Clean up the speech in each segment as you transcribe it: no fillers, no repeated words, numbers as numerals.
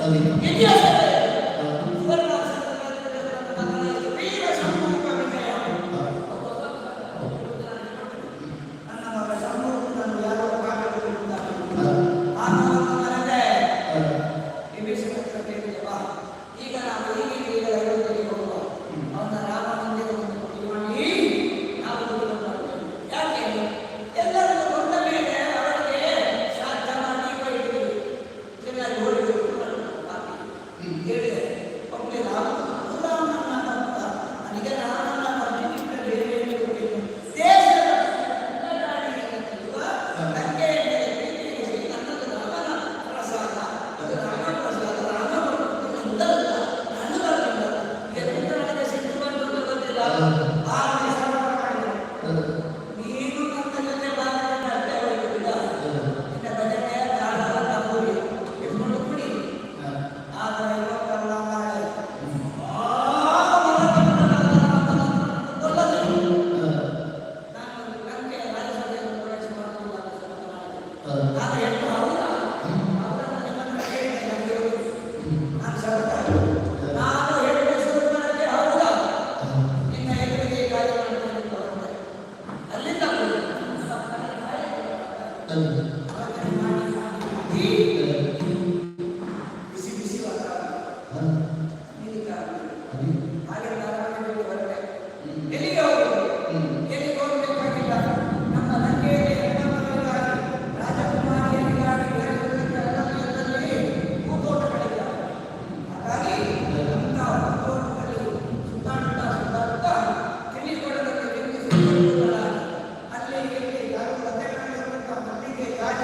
ಅದೇ. ಇತಿಹಾಸ ಬೇರೆ. ಸುವರ್ಣ ವೀರ ಸಂಭೂಪ ವಿಜಯ. ನನ್ನ ಮಗ ಸಂಭೂಪನನ್ನು ಯಾರೋ ಕಾಪಾಡಿಕೊಂಡಿದ್ದಾನೆ. ಆತನನ್ನು ಮರೆತೆ. ವಿಭೀಷಣ ಹತ್ರ ಕೇಳಿದೆ, ಬಾ, ಈಗ ನಾವು ಈಗೀಗ ಈಗ ಅಯೋಧ್ಯೆಗೆ ಹೋಗುವ. ಅವನ ರಾಮ ಮಂದಿರವನ್ನು ಪೂಜೆ ಮಾಡಿ ನಾವು ದುಡ್ಡು ಮಾಡ್ತೇವೆ. ಯಾಕೆ? ಎಲ್ಲರನ್ನು ಕೊಂದ ಮೇಲೆ ಅವರಿಗೆ ಶ್ರಾದ್ದ ಮಾಡಿ ಇಟ್ಟಿದ್ದೀವಿ. ಚೆನ್ನಾಗಿ ಹೋಳಿಗೆ ಪಾಪಿ ಕೇಳಿದೆ, ಒಪ್ಪಲಿಲ್ಲ. ರಾಮನ ಭಕ್ತ. ನನಗೆ ರಾಮನ ಭಕ್ತಿ ಬಿಟ್ಟರೆ ಬೇರೆ ಏನು ಗೊತ್ತಿಲ್ಲ. ದೇಶದ ಕನ್ನಡ ಲಂಕೆಯ ಮೇಲೆ ಪ್ರೀತಿ ಇರಿಸಿ ನನ್ನದು ರಾಮನ ಪ್ರಸಾದ. ಅದು ರಾಮ ಪ್ರಸಾದ. ರಾಮ ಭಕ್ತನಲ್ಲ, ನಾನು ಬರಲಿಲ್ಲ. ಎಲ್ಲಿಂದ ನನಗೆ ಸಿಟ್ಟು ಬಂತು ಅಂತ ಗೊತ್ತಿಲ್ಲ. ಆ ಶಪಥ ಮಾಡಿದೆ. ನೀನು ನನ್ನ ಜೊತೆ ಬಾರದಂತೆ ಅಷ್ಟೇ ಅವಳಿಗೆ ಬಿಡ. ನಿನ್ನ ಭಜನೆ, ತಾಳ, ತಂಬೂರಿ ಇಟ್ಕೊಂಡು ಕುಡಿ. ಆದರೆ ಇವತ್ತಲ್ಲ, ನಾಳೆ ಆ ಕೊಲ್ಲದೆ ನಾನು ಲಂಕೆಯ ರಾಜಸಭೆಯನ್ನು ಪ್ರವೇಶ ಮಾಡುವುದಿಲ್ಲ ಅಂತ ಶಪಥ ಮಾಡಿದೆ. ಆಗ ಎಷ್ಟು, ಹೌದಾ? ಅವರನ್ನು ನಿಮ್ಮನ್ನು ಕೇಳಿದೆ, ನನಗೆ ಗೊತ್ತು. ನಾನು ಶಪಥ, ನಾನು ಹೇಳಿದ ಶೂರ್ಪನಖೆ, ಹೌದಾ? ನಿನ್ನ ಎದುರಿಗೆ ಈ ಕಾರ್ಯ ಮಾಡ್ಕೊಂಡು ಹೊರಟೆ. ಅಲ್ಲಿಂದ ಆಲೋಚನೆ ಮಾಡಿ ಮಾಡಿ ಬಿಸಿ ಬಿಸಿ ವಾತಾವರಣ, ನಿಲ್ಲಿಕ್ಕಾಗಲಿಲ್ಲ. ಹಾಗೆ ನಾನು ಬಿಟ್ಟು ಹೊರಟೆ. ಎಲ್ಲಿಗೆ ಹೋಗುದು? ಎಲ್ಲಿಗೆ ಹೋಗಬೇಕಾಗಿಲ್ಲ. ನಮ್ಮ ಲಂಕೆಯಲ್ಲಿ ಹೆಣ್ಮಕ್ಕಳಿಗಾಗಿ, ರಾಜಕುಮಾರಿಯರಿಗಾಗಿ ಬೇರೆ ಬೇರೆ ಹೂತೋಟಗಳಿದ್ದಾವೆ. ಹಾಗಾಗಿ ಅಂತಹ ಹೂತೋಟದಲ್ಲಿ ಸುತ್ತಾಡುತ್ತಾ ಸುತ್ತಾಡುತ್ತಾ ತಿಳಿಕೊಳದಲ್ಲಿ ಬಿಂಬಿಸಿಕೊಳ್ಳುವುದಲ್ಲ. ಅಲ್ಲಿ ಇಲ್ಲಿ ಯಾರು ರಥಗಳಿರುವಂತಹ ಮಲ್ಲಿಗೆ ಜಾಜಿ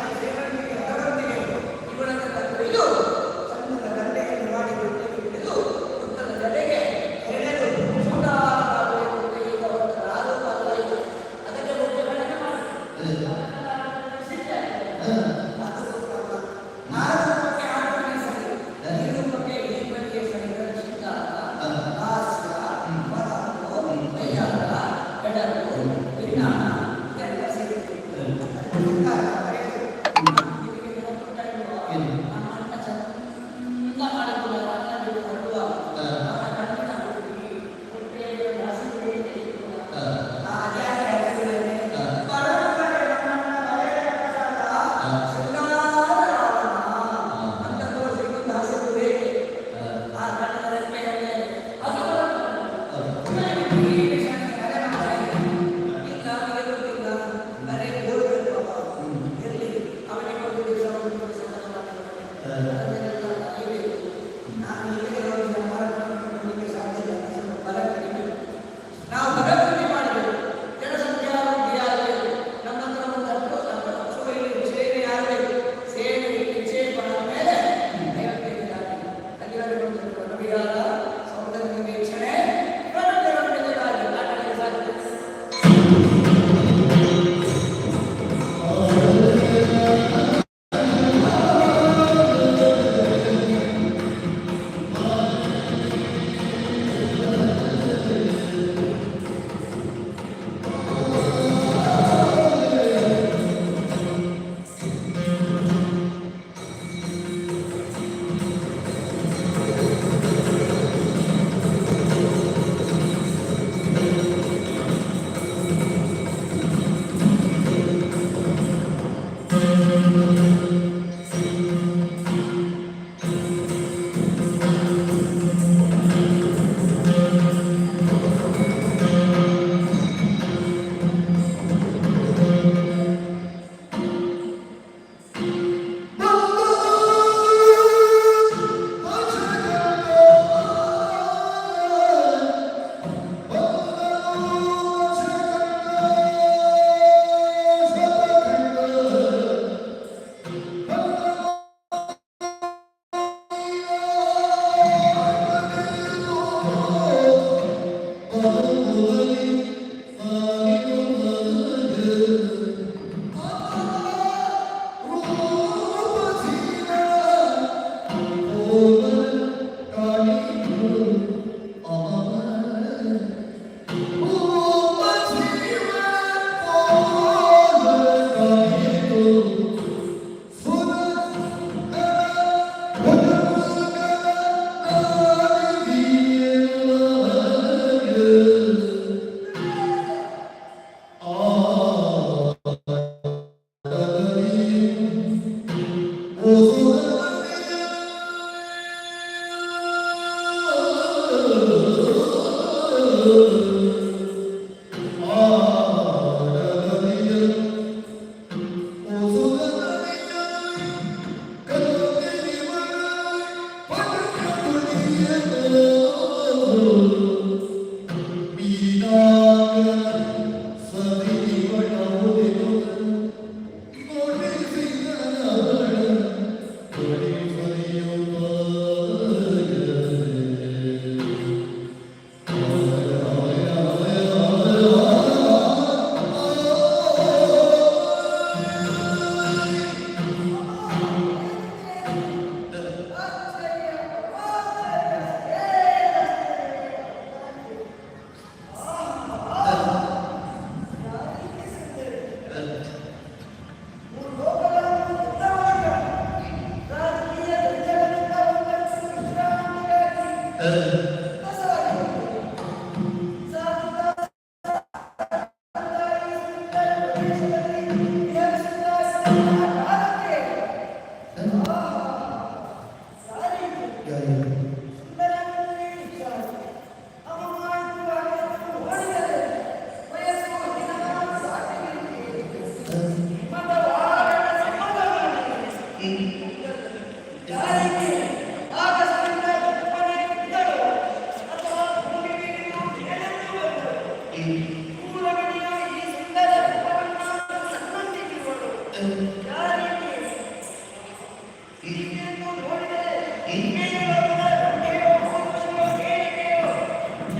ಈಕೆಯನ್ನು ನೋಡಿದರೆ ಮೇಲುಲೋಕದ ರಂಭೆಯೋ, ಊರ್ವಶಿಯೋ, ಮೇನಕೆಯೋ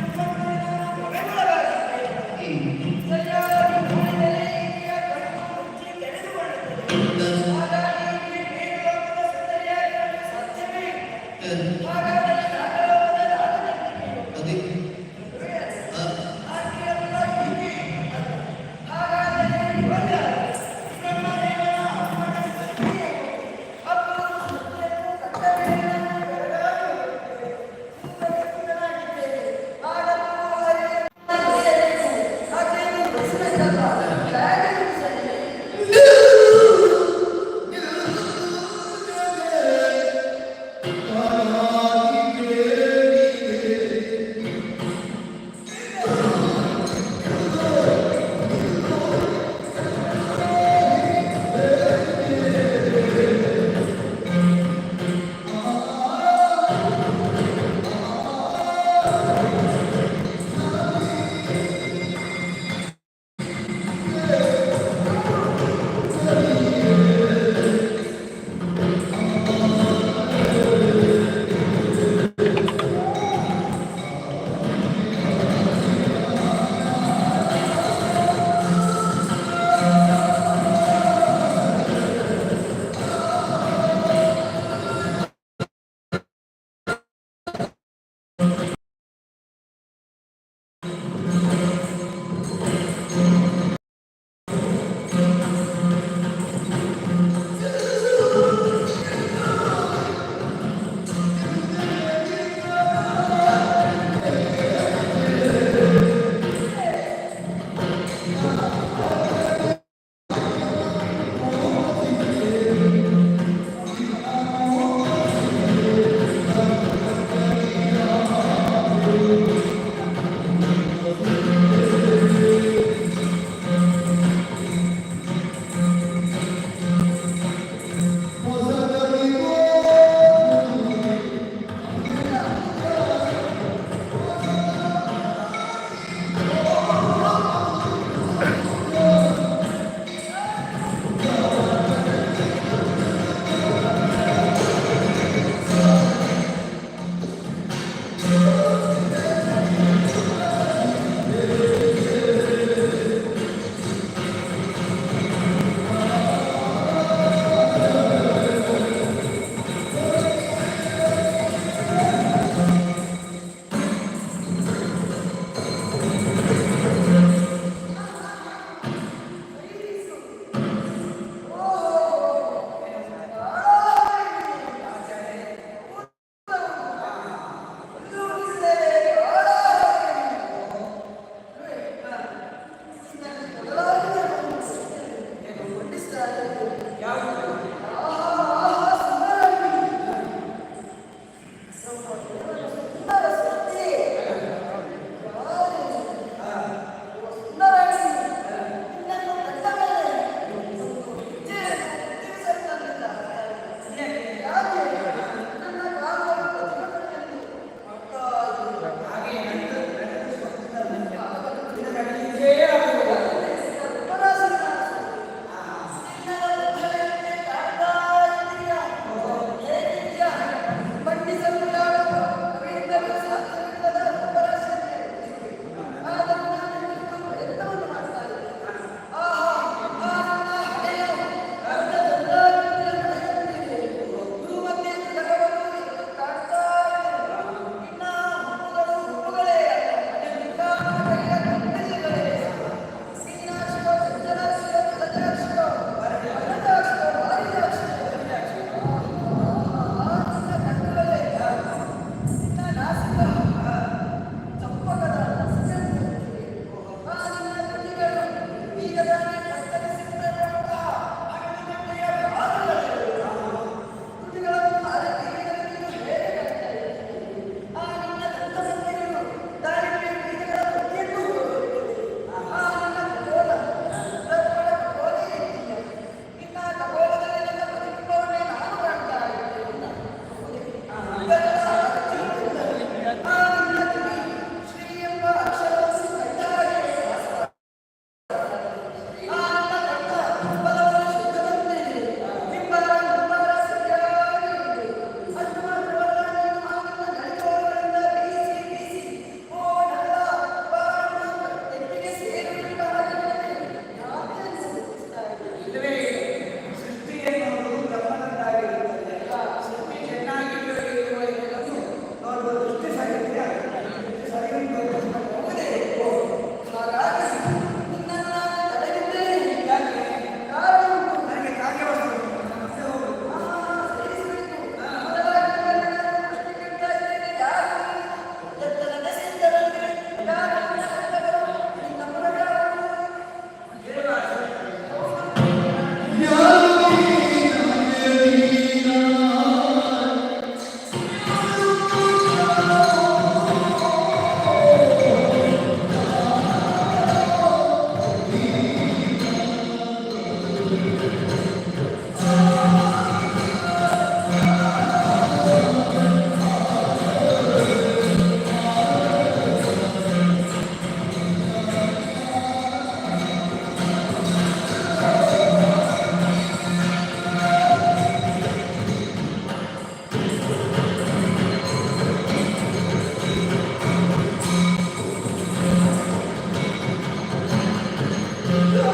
ಎಂಬುದನ್ನು ನಾನು ಭ್ರಮೆಗೊಳಗಾಗಿದ್ದೇನೆ. ಸರಿಯಾಗಿ ನೋಡಿದರೆ ಈಕೆಯ ಕಣ್ಣು ಮುಚ್ಚಿ ತೆರೆದುಕೊಳ್ಳುತ್ತದೆ. ಹಾಗಾಗಿ ಈಕೆ ಮೇಲುಲೋಕದ ಸುಂದರಿಯಾಗಿರಲು ಸಾಧ್ಯವೇ ಇಲ್ಲ. ಹಾಗಾದರೆ ನಾಗಲೋಕದ ನಾಗಕನ್ನಿಕೆಯು? ಅದೇ. ಆಕೆಯಲ್ಲ, ಈಕೆ ಅಲ್ಲ. ಹಾಗಾದರೆ ಇವಳ್ಯಾರು? ಬ್ರಹ್ಮದೇವನ ಅಪ್ಪನ ಸೃಷ್ಟಿಯೇ. ಅಪ್ಪನ ಸೃಷ್ಟಿಯನ್ನು ಕಂಡ ಮೇಲೆ ನಾನು ಬೆರಗಾಗಿ ಹೋಗಿದ್ದೇನೆ. ಮಂತ್ರಮುಗ್ಧನಾಗಿದ್ದೇನೆ. ಆಗಲೂ ನುಡಿಯಬೇಕು. ಆಕೆಯನ್ನು ಬಿಡಿಸಬೇಕಲ್ಲ. ಹೇಗೆ ಬಿಡಿಸಲಿ? ¡Ah!